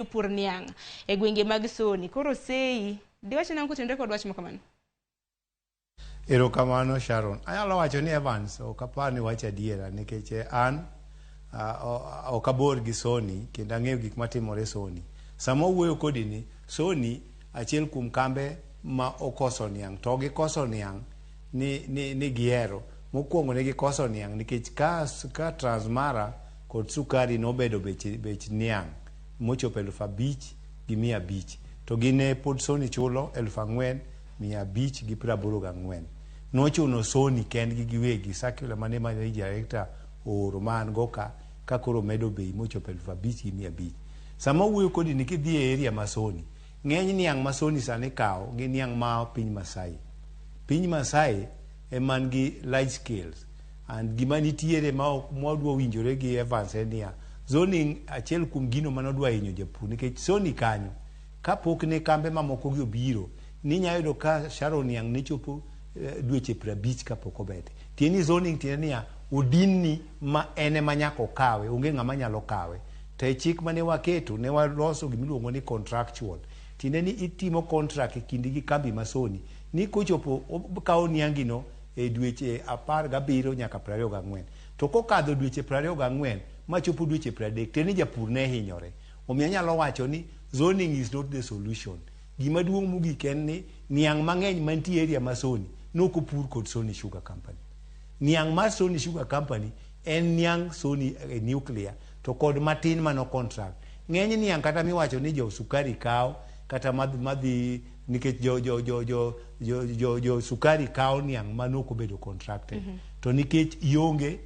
Jopur niang' e gwenge mag Soni. Koro sei, diwach nang'o kotenore kod wach ma kamano? Erokamano Sharon. Anyalo wacho ni Evans ok apar ni wacho adiera nikech an ok abor gi Sony kendo ang'eyo gik matimore Sony. Sama owuoyo kodi ni, Sony achiel kuom kambe ma okoso niang' to gikoso niang' ni gihero. Mokwongo ne gikoso niang' nikech ka Transmara kod sukari nobedo bech niang' mochopo 5,500 to gin pod Sony chulo 4,584. Nochuno Sony kendgi giwegi circular mane managing director ooro ma an go ka koro medo bei mochopo 5,500. Sama wuoyo kodi ni kidhi e area ma Sony, ng'eny niang' ma Sony sani kawo gin niang' ma piny Masai. Piny Masai ema nigi large scales and gima nitiere ma ok mwadwa winjore gi Evans en niya, zoning achiel kuom gino manodwa hinyo japur nikech Sony kanyo kapok ne kambe mamoko gi obiro ninya yudo ka Sharon niang' ne chopo dweche 50 kapok obete. Tiende ni zoning tiende niya odinni ma en ema nyaka okawe, onge ng'ama nyalo kawe. To e chik mane waketo ne waloso gimiluongo ni contractual. Tiende ni itimo contract e kindi gi kambi ma Sony ni kochopo okawo niangi no e dweche 17 nyaka 24. To kokadho dweche 24 machopo dweche 30 tiende ni japur ne hinyore. Omiyo anyalo wacho ni zoning is not the solution. Gima duong' mogik en ni niang' mang'eny mantie area ma Sony nok opur kod Sony Sugar Company. Niang' mar Sony Sugar Company en niang' Sony nuclear to kod matin mano contract. Ng'eny niang' kata miwacho ni jo sukari kawo kata madhi nikech jo sukari kawo niang' manok obedo contracted. To nikech ionge